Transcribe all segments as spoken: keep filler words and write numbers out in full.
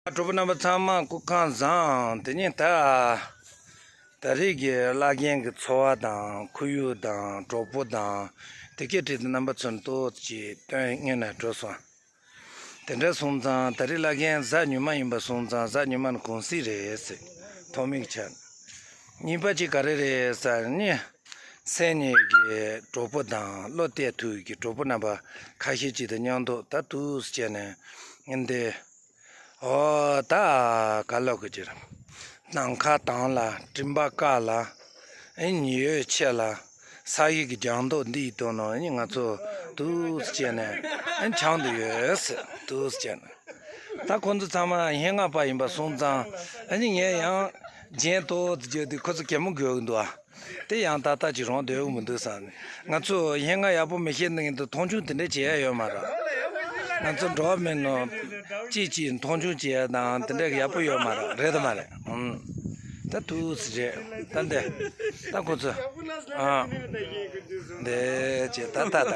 གྲོགས་པོ་རྣམ་པ་ཚང་མ་སྐུ་ཁམས་བཟང་། དེ་ནས་ད་ད་རེས་ཀྱི་བླ་རྒན་གྱི་འཚོ་བ་དང་ཁོར་ཡུག་དང་གྲོགས་པོ་དང་དེ་སྐད་བྲིས་ཏེ་རྣམ་པ་ཚོར་ཏོག་ཙམ་སྟོན་སྔོན་ནས་འགྲོ་སོང་། དེ་འདྲ་སོང་ཙང་ད་རེས་བླ་རྒན་གཟའ་ཉི་མ་ཡིན་པ་སོང་ཙང་གཟའ་ཉི་མ་ནི་གུང་སེང་རེད་ཟེར། ཐོག་མའི་ཆ་ནས། གཉིས་པ་གཅིག་ག་རེ་རེད་ཟེར་ན། སེམས་ཉིད་ཀྱི་གྲོགས་པོ་དང་བློ་གཏད་ཐུབ་ཀྱི་གྲོགས་པོ་རྣམ་པ་ཁ་ཤས་ཅིག་དང་མཉམ་དུ་ད་འདུག་སེ་བྱས་ནས་འདི། ཨོ་ད་ག་ལབ་དགོས་ཀྱི་རེད། ནམ་མཁའ་དྭངས་ལ་སྤྲིན་པ་དཀར་ལ། ཨེ་ཉི་འོད་ཆེ་ལ། ས་ཡི་གི་ལྗང་མདོག་འདི་ཡི་དོན་ནང་ཨེ་ང་ཚོ་འདུག་སེ་བྱས་ནས་ཨེ་འཆམ་དུ་ཡོད་ཟེར། འདུག་སེ་བྱས་ནས། ད་ཁོ་ཚོ་ཚང་མ་སྙན་ངག་པ་ཡིན་པ་སོང་ཙང་ཨ་ནི་ངས་ཡང་རྒྱན་ཏོག་ཙམ་བརྗོད་དུས་ཁོ་ཚོ་གད་མོ་དགོད་ཀྱི་འདུག་ཨ། དེ་ཡང་ཏག་ཏག་ཅིག་རང་སྡོད་ཀྱི་མི་འདུག་བསམ་ནས། ང་ཚོ་སྙན་ངག་ཡག་པོ་མི་ཤེས་ནི་འདི་མཐོང་ཆུང་དེ་འདྲ་བྱེད་ཡ་ཡོད་མ་རེད། ང་ཚོ་འགྲོ་བ་མིའི་ནང་གཅིག་གཅིག་མཐོང་ཆུང་བྱེད་ཡ་དང་དེ་འདྲ་ཡག་པོ་ཡོད་མ་རེད། རེད་དམ་མ་རེད། ཨུམ། ད་འདུག་སེ་རེད། ད་འདི་ད་ཁོ་ཚོ་ཨ་འདི་བྱས་ད་ད་ད་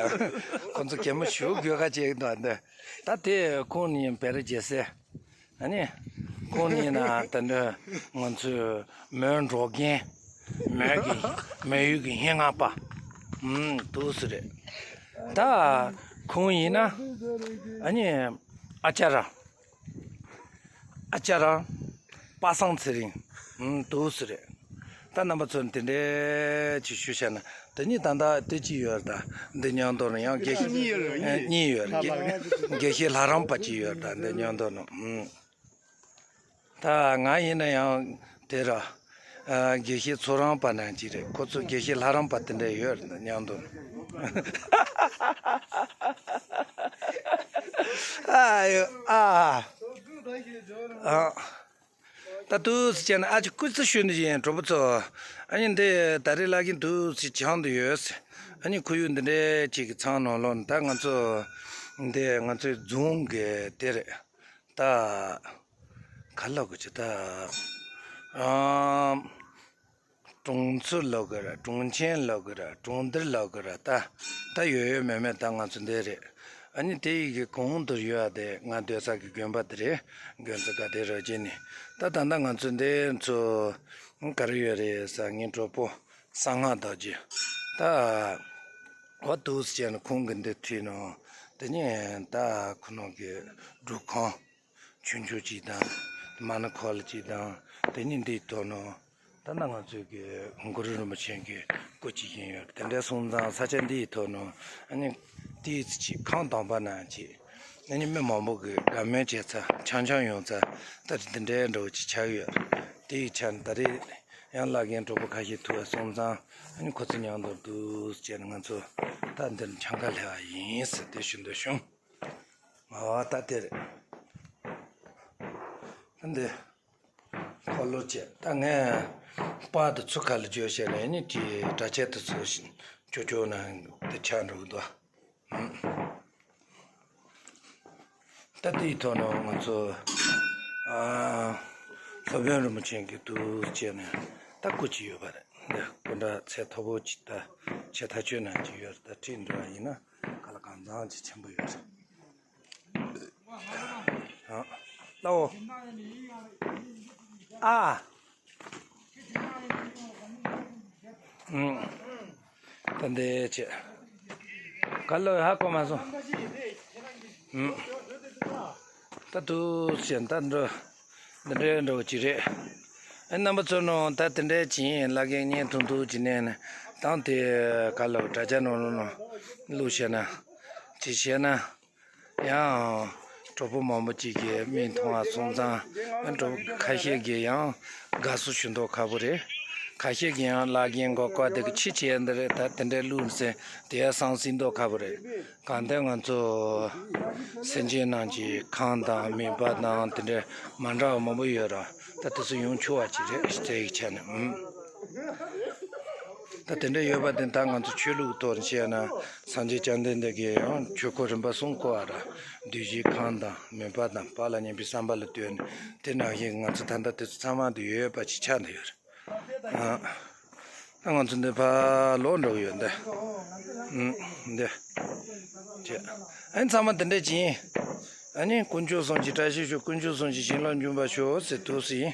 ཁོ་ཚོ་གད་མོ་ཞེ་པོ་དགོད་ཁ་བྱེད་ཀྱི་འདུག་ཨ། འདི་ད་དེ་ཁོང་གཉིས་བེ་རི་རྒྱལ་སྲས། ཨ་ནི། ཁོང་གཉིས་ན་ད་འདི་ང་ཚོའི་མོན་འབྲོག་རྒན། མོན་གྱི་མོན་ཡུལ་གྱི་སྙན་ངག་པ། ཨུམ། འདུག་སེ་རེད། ད་ཁོང་ཡིན་ན་ཨ་ནི་ཨ་ཅག་ར། ཨ་ཅག་ར། པ་སངས་ཚེ་རིང་། ཨུམ། འདུག་སེ་རེད། ད་རྣམ་པ་ཚོ་དེ་འདྲའི་ཅིག་ཞུ་བྱས་ན། དེ་གཉིས་ད་ལྟ་དེ་ཅི་ཡོད་རེད། ད་འདི་མཉམ་དུ་ནི་ཡང་དགེ་བཤེས་གཉིས་ཡོད་རེད། གཉིས་ཡོད་རེད། དགེ་བཤེས་ལྷ་རམས་པ་ཅིག་ཡོད་རེད། ད་འདི་མཉམ་དུ་ནི། ཨུམ། ད་ང་ཡིན་ན་ཡང་དེ་ར། ཨ། དགེ་བཤེས་ཚུལ་རངས་པ་ནང་ཅིག་རེད། ཁོ་ཚོ་དགེ་བཤེས་ལྷ་རམས་པ་དེ་འདྲ་ཡོད་རེད། ད་མཉམ་དུ་ནི། ཨ་ཡོ་ཨ། ཨ། ད་འདུག་སེ་བྱས་ན་ཨ་ཅིག་སྐུ་ཚེ་ཞུ་ནི་ཡིན། གྲོགས་པོ་ཚོ། ཨ་ནི་འདི་ད་རེས་བླ་རྒན་འདུག་སེ་འཆམ་དུ་ཡོད། ཨ་ནི་ཁོར་ཡུག་འདི་འདྲའི་ཅིག་གི་ཚང་ནང་ལོགས་ནས་ད་ང་ཚོ་འདི་ང་ཚོའི་རྫོང་གི་དེ་རེད། ད་ག་ལབ་དགོས་ཀྱི་ད། ཨམ། གྲོང་ཚོ་ལབ་དགོས་ར། གྲོང་ཆེན་ལབ་དགོས་ར། གྲོང་རྡལ་ལབ་དགོས་ར། ད་ད་ཡོད་ཡོད་མེད་མེད་ད་ང་ཚོ་འདི་རེད། ཨ་ནི་དེ་ཡི་གི་གོང་དུ་ཡོད་ཡ་དེ་ང་སྡོད་ས་གི་དགོན་པ་དེ་རེད། དགོན་རྩེ་དགའ་ལྡན་རབ་རྒྱས་ནས། ད་ད་ལྟ་ང་ཚོ་འདི་ཚོ་ག་རེ་ཡོད་རེད་ཟེར། ངའི་གྲོགས་པོ་གསང་སྔགས་བདག་རྒྱུད། ད་འོ་འདུག་སེ་བྱས་ནས་ཁོང་གི་འདི་ཁྲིད་ནོ། དེ་ནས་ད་ཁོ་རང་གི་སྒྲུབ་ཁང་ཆུང་ཆུང་ཅིག་དང་། མ་ཎི་ཁོག་ལ་ཅིག་དང་། དེ་ནས་འདི་ཐོག་ནོ། ད་ནང་ང་ཚོའི་གི་གུ་རུ་རིན་པོ་ཆེ་གི་སྐུ་ཅིག་བཞེངས་ཡོད། དེ་འདྲ་སོང་ཙང་ས་ཆ་འདིའི་ཐོག་ནོ། ཨ་ནི་དེའི་ཚེ་ཅིག་ཁང་དང་པ་ནང་ཅིག་ཨ་ནི་མི་མང་པོ་གི་དགའ་མོས་བྱེད་ས། འཆམ་འཆམ་ཡོང་ས། ད་དེ་འདྲའི་འདྲ་བོ་ཅིག་ཆགས་ཡོད། དེའི་ཆ་ནས་ད་རེས་ཡང་བླ་རྒན་གྲོགས་པོ་ཁ་ཤས་ཐུག་པ་སོང་ཙང་། ཨ་ནི་ཁོ་ཚོ་མཉམ་དུ་འདུག་སེ་བྱས་ནས་ང་ཚོ་ད་འདིར་འཆམ་ག་སླེབས་པ་ཡིན་ཟེར་དེ་ཞུ་འདོད་བྱུང་། ཨ། ད་དེ་རེད། ད་འདི་འཁོར་ལོ་བྱས། ད་ངས་པར་དེ་ཚུར་ཁ་ལ་བརྗོད་བྱས་ནས་ནི་དེའི་སྒྲ་ཆས་དེ་ཚོ་ཅོ་ཅོ་ན་དེ་ཆགས་འགྲོ་གི་འདུག་ད་དེའི་ཐོག་ནས་ང་ཚོ་ཨ་སློབ་དཔོན་རིན་པོ་ཆེ་གི་འདུག་བྱས་ནས་ད་སྐུ་ཅིག་ཡོད་པ་རེད། འདི་སྐུ་འདྲ་ཚད་མཐོ་པོ་ཅིག་ད་ཆེ་ཐག་ཆོད་ན་ཅིག་ཡོད་རེད། ད་ཁྲིད་འགྲོ་བ་ཡིན་ན། ག་ལ་གང་འཚམ་ཅིག་ཆེན་པོ་ཡོད་རེད། ཨ། ལའོ། ཨ། ཨུམ། ད་འདི་བྱས། ག་ལོ་ཧ་གོ་མ་སོང་། ཨུམ། ད་འདུག་སེ་ད་འགྲོ། འདི་འདྲའི་འགྲོ་ཅི་རེད། ཨེ་རྣམ་པ་ཚོ་ནང་ད་དེ་འདྲའི་བྱིན་བླ་རྒན་བརྙན་ཐུང་ཐུང་ཅིག་བསྣན་ནས་དང་དེ་ག་ལོ་དྲ་རྒྱ་ནང་ལོགས་ནང་བླུགས་བྱས་ན་ཅི་བྱས་ན། ཡང་གྲོགས་པོ་མང་པོ་ཅིག་གིས་མིག་མཐོང་བ་སོང་ཙང་། གྲོགས་པོ་ཁ་ཤས་ཀྱིས་ཡང་དགའ་བསུ་ཞུ་མདོག་ཁ་པོ་རེད། ཁ་ཤས་ཀྱིས་ཡང་བླ་རྒན་མགོ་སྐོར་དེ་གི་ཕྱི་བྱས་འདི་རེད། ད་དེ་འདྲའི་བླུགས་ཟེར་དེ་ཡང་བསམ་སྲིད་མདོག་ཁ་པོ་རེད། གང་ལྟར་ང་ཚོ་སེམས་ཅན་རྣམས་ཀྱི་ཁམས་དང་མོས་པ་དང་དེ་འདྲའི་མ་འདྲ་བ་མང་པོ་ཡོད་ར། ད་དེ་ཚོ་ཡོང་ཆོག་པ་ཅིག་རེད། ཚེ་ཡི་ཆ་ནས། ཨུམ། ད་དེ་འདྲ་ཡོད་པ་དེ་ད་ང་ཚོ་ཆོས་ལུགས་ཐོག་ནས་བཤད་ན་སངས་རྒྱས་བཅོམ་ལྡན་འདས་ཀྱིས་ཡང་ཆོས་སྐོར་རིམ་པ་གསུམ་བསྐོར་བ་ར། བདུད་བཞིའི་ཁམས་དང་མོས་པ་དང་དཔལ་ལ་མཉམ་པའི་བསམ་པ་ལ་ལྟོས་ནས། དེ་ནང་བཞིན་ང་ཚོ་ད་ལྟ་དེ་ཚོ་ཚང་མ་དུ་ཡོད་པ་ཅིག་ཆགས་བསྡད་ཡོད་རེད། ཨ། ད་ང་ཚོ་འདི་ཕར་ལོག་འགྲོ་གི་ཡོད་འདི། ཨུམ། འདི། བྱས། ཨ་ནི་ཚང་མ་དེ་འདྲས་ཅིག་ཡིན། ཨ་ནི་དཀོན་མཆོག་གསུམ་གྱི་བཀྲ་ཤིས་ཤོག། དཀོན་མཆོག་གསུམ་གྱི་བྱིན་རླབས་འབྱུང་བར་ཤོག་ཟེར་འདུག་སེ་ཡིན།